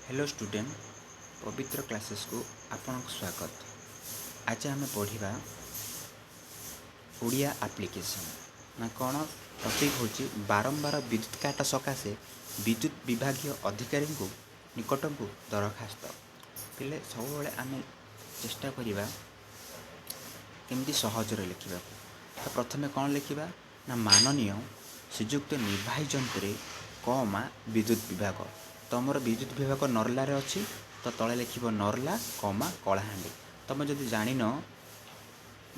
Hello student, ପବିତ୍ର କ୍ଲାସେସ୍କୁ ଆପଣଙ୍କୁ ସ୍ୱାଗତ। ଆଜି ଆମେ ପଢ଼ିବା ଓଡ଼ିଆ ଆପ୍ଲିକେସନ୍ ନା କ'ଣ? ଟପିକ୍ ହେଉଛି ବାରମ୍ବାର ବିଦ୍ୟୁତ କାଟ ସକାଶେ ବିଦ୍ୟୁତ ବିଭାଗୀୟ ଅଧିକାରୀଙ୍କୁ ନିକଟକୁ ଦରଖାସ୍ତ। ପିଲେ, ସବୁବେଳେ ଆମେ ଚେଷ୍ଟା କରିବା କେମିତି ସହଜରେ ଲେଖିବାକୁ। ତ ପ୍ରଥମେ କ'ଣ ଲେଖିବା ନା ମାନନୀୟ ଶ୍ରୀଯୁକ୍ତ ନିର୍ବାହୀ ଯନ୍ତ୍ରୀ କମା ବିଦ୍ୟୁତ ବିଭାଗ। ତମର ବିଦ୍ୟୁତ ବିଭାଗ ନର୍ଲାରେ ଅଛି, ତ ତଳେ ଲେଖିବ ନର୍ଲା କମା କଳାହାଣ୍ଡି। ତମେ ଯଦି ଜାଣିନ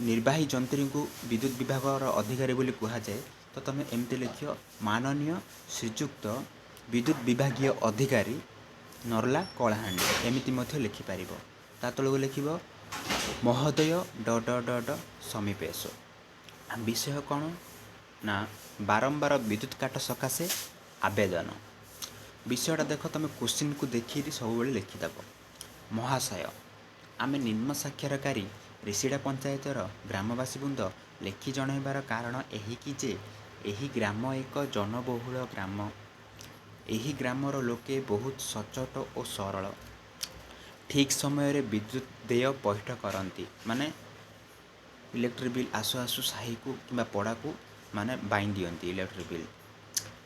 ନିର୍ବାହୀ ଯନ୍ତ୍ରୀଙ୍କୁ ବିଦ୍ୟୁତ ବିଭାଗର ଅଧିକାରୀ ବୋଲି କୁହାଯାଏ, ତ ତମେ ଏମିତି ଲେଖିବ, ମାନନୀୟ ଶ୍ରୀଯୁକ୍ତ ବିଦ୍ୟୁତ ବିଭାଗୀୟ ଅଧିକାରୀ, ନର୍ଲା, କଳାହାଣ୍ଡି, ଏମିତି ମଧ୍ୟ ଲେଖିପାରିବ। ତା ତଳକୁ ଲେଖିବ ମହୋଦୟ ଡ ଡ ଡ ଡ ସମୀପେଶ। ବିଷୟ କ'ଣ ନା ବାରମ୍ବାର ବିଦ୍ୟୁତ କାଟ ସକାଶେ ଆବେଦନ। ବିଷୟଟା ଦେଖ, ତୁମେ କୋଶ୍ଚିନ୍କୁ ଦେଖିକି ସବୁବେଳେ ଲେଖିଦେବ। ମହାଶୟ, ଆମେ ନିମ୍ନ ସାକ୍ଷରକାରୀ ରିଷିଡ଼ା ପଞ୍ଚାୟତର ଗ୍ରାମବାସୀ ବୃନ୍ଦ ଲେଖି ଜଣାଇବାର କାରଣ ଏହିକି ଯେ ଏହି ଗ୍ରାମ ଏକ ଜନବହୁଳ ଗ୍ରାମ। ଏହି ଗ୍ରାମର ଲୋକେ ବହୁତ ସଚ୍ଚୋଟ ଓ ସରଳ। ଠିକ୍ ସମୟରେ ବିଦ୍ୟୁତ ଦେୟ ପଇଠ କରନ୍ତି, ମାନେ ଇଲେକ୍ଟ୍ରିକ୍ ବିଲ୍ ଆସୁ ଆସୁ ସାହିକୁ କିମ୍ବା ପଡ଼ାକୁ ମାନେ ବାଇଁ ଦିଅନ୍ତି ଇଲେକ୍ଟ୍ରିକ୍ ବିଲ୍।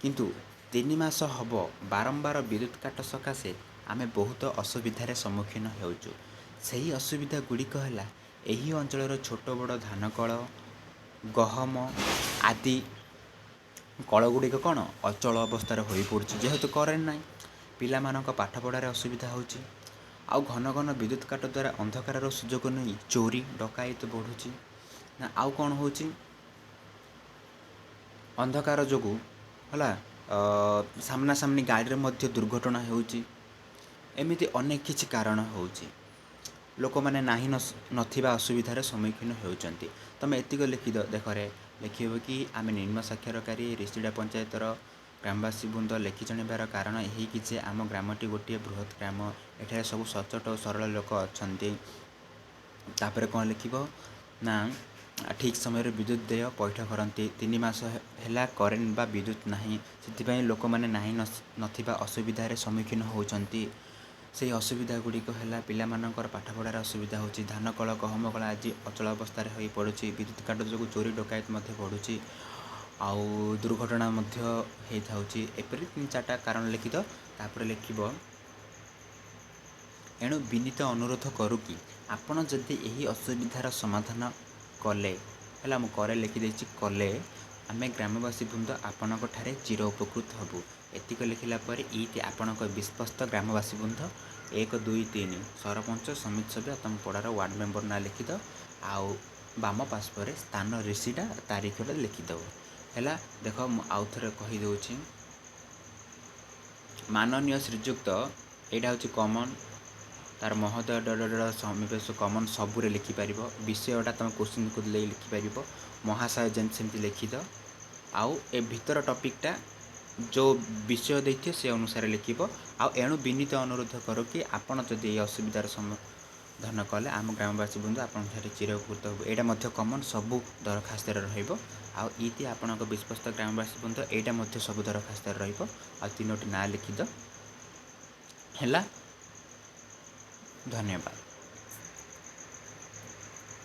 କିନ୍ତୁ 3 ମାସ ହେବ ବାରମ୍ବାର ବିଦ୍ୟୁତ କାଟ ସକାଶେ ଆମେ ବହୁତ ଅସୁବିଧାରେ ସମ୍ମୁଖୀନ ହେଉଛୁ। ସେହି ଅସୁବିଧା ଗୁଡ଼ିକ ହେଲା, ଏହି ଅଞ୍ଚଳର ଛୋଟ ବଡ଼ ଧାନକଳ, ଗହମ ଆଦି କଳ ଗୁଡ଼ିକ କ'ଣ ଅଚଳ ଅବସ୍ଥାରେ ହୋଇପଡ଼ୁଛି, ଯେହେତୁ କରେଣ୍ଟ ନାହିଁ। ପିଲାମାନଙ୍କ ପାଠପଢ଼ାରେ ଅସୁବିଧା ହେଉଛି। ଆଉ ଘନ ଘନ ବିଦ୍ୟୁତ କାଟ ଦ୍ୱାରା ଅନ୍ଧକାରର ସୁଯୋଗ ନେଇ ଚୋରି ଡକାୟତ ବଢ଼ୁଛି। ନା ଆଉ କ'ଣ ହେଉଛି? ଅନ୍ଧକାର ଯୋଗୁଁ ହେଲା ସାମ୍ନାସାମ୍ନି ଗାଡ଼ିରେ ମଧ୍ୟ ଦୁର୍ଘଟଣା ହେଉଛି। ଏମିତି ଅନେକ କିଛି କାରଣ ହେଉଛି, ଲୋକମାନେ ନାହିଁ ନଥିବା ଅସୁବିଧାର ସମ୍ମୁଖୀନ ହେଉଛନ୍ତି। ତୁମେ ଏତିକ ଲେଖିଦିଅ। ଦେଖରେ, ଲେଖିବ କି ଆମେ ନିମ୍ନ ସାକ୍ଷରକାରୀ ରିଷିଡ଼ା ପଞ୍ଚାୟତର ଗ୍ରାମବାସୀ ବୃନ୍ଦ ଲେଖି ଜଣାଇବାର କାରଣ ଏହିକି ଯେ ଆମ ଗ୍ରାମଟି ଗୋଟିଏ ବୃହତ୍ ଗ୍ରାମ। ଏଠାରେ ସବୁ ସଚ୍ଚୋଟ ଓ ସରଳ ଲୋକ ଅଛନ୍ତି। ତାପରେ କ'ଣ ଲେଖିବ ନା ଠିକ୍ ସମୟରେ ବିଦ୍ୟୁତ ଦେୟ ପଇଠ କରନ୍ତି। 3 ମାସ ହେଲା କରେଣ୍ଟ ବା ବିଦ୍ୟୁତ ନାହିଁ। ସେଥିପାଇଁ ଲୋକମାନେ ନାହିଁ ନଥିବା ଅସୁବିଧାରେ ସମ୍ମୁଖୀନ ହେଉଛନ୍ତି। ସେଇ ଅସୁବିଧା ଗୁଡ଼ିକ ହେଲା, ପିଲାମାନଙ୍କର ପାଠପଢ଼ାରେ ଅସୁବିଧା ହେଉଛି, ଧାନ କଳ, ଗହମ କଳ ଆଜି ଅଚଳ ଅବସ୍ଥାରେ ହୋଇପଡ଼ୁଛି, ବିଦ୍ୟୁତ କାଟ ଯୋଗୁଁ ଚୋରି ଡକାୟତ ମଧ୍ୟ ବଢ଼ୁଛି ଆଉ ଦୁର୍ଘଟଣା ମଧ୍ୟ ହେଇଥାଉଛି। ଏପରି ତିନି ଚାରିଟା କାରଣ ଲେଖିଦ। ତାପରେ ଲେଖିବ, ଏଣୁ ବିନୀତ ଅନୁରୋଧ କରୁ କି ଆପଣ ଯଦି ଏହି ଅସୁବିଧାର ସମାଧାନ କଲେ, ହେଲା, ମୁଁ କରେ ଲେଖିଦେଇଛି, କଲେ ଆମେ ଗ୍ରାମବାସୀ ବୃନ୍ଦ ଆପଣଙ୍କ ଠାରେ ଚିର ଉପକୃତ ହେବୁ। ଏତିକ ଲେଖିଲା ପରେ ଇତି ଆପଣଙ୍କ ବିଶ୍ୱସ୍ତ ଗ୍ରାମବାସୀ ବୃନ୍ଦ, 1, 2, 3, ସରପଞ୍ଚ, ସମିତି ସଭ୍ୟ, ତମ ପଡ଼ାର ୱାର୍ଡ଼ ମେମ୍ବର ନାଁ ଲେଖିଦିଅ। ଆଉ ବାମ ପାର୍ଶ୍ୱରେ ସ୍ଥାନ ରିଷିଡ଼ା, ତାରିଖଟା ଲେଖିଦେବ। ହେଲା, ଦେଖ, ମୁଁ ଆଉ ଥରେ କହିଦେଉଛି। ମାନନୀୟ ଶ୍ରୀଯୁକ୍ତ, ଏଇଟା ହେଉଛି କମନ୍। ତାର ମହୋଦୟ ଡ ଡ ଡ ସମାବେଶ କମନ୍, ସବୁରେ ଲେଖିପାରିବ। ବିଷୟଟା ତୁମେ କୋଶ୍ଚିନ୍କୁ ଦେଇ ଲେଖିପାରିବ। ମହାଶୟ ଯେମିତି ସେମିତି ଲେଖିଦିଅ। ଆଉ ଏ ଭିତର ଟପିକ୍ଟା ଯେଉଁ ବିଷୟ ଦେଇଥିବ, ସେ ଅନୁସାରେ ଲେଖିବ। ଆଉ ଏଣୁ ବିନୀତ ଅନୁରୋଧ କରୁ କି ଆପଣ ଯଦି ଏଇ ଅସୁବିଧାର ସମାଧାନ କଲେ ଆମ ଗ୍ରାମବାସୀ ବୃନ୍ଦ ଆପଣଙ୍କ ଠାରେ ଚିରଉପକୃତ ହେବୁ। ଏଇଟା ମଧ୍ୟ କମନ୍, ସବୁ ଦରଖାସ୍ତରେ ରହିବ। ଆଉ ଇତି ଆପଣଙ୍କ ବିଶ୍ୱସ୍ତ ଗ୍ରାମବାସୀ ବୃନ୍ଦ, ଏଇଟା ମଧ୍ୟ ସବୁ ଦରଖାସ୍ତରେ ରହିବ। ଆଉ ତିନୋଟି ନାଁ ଲେଖିଦିଅ। ହେଲା, ଧନ୍ୟବାଦ।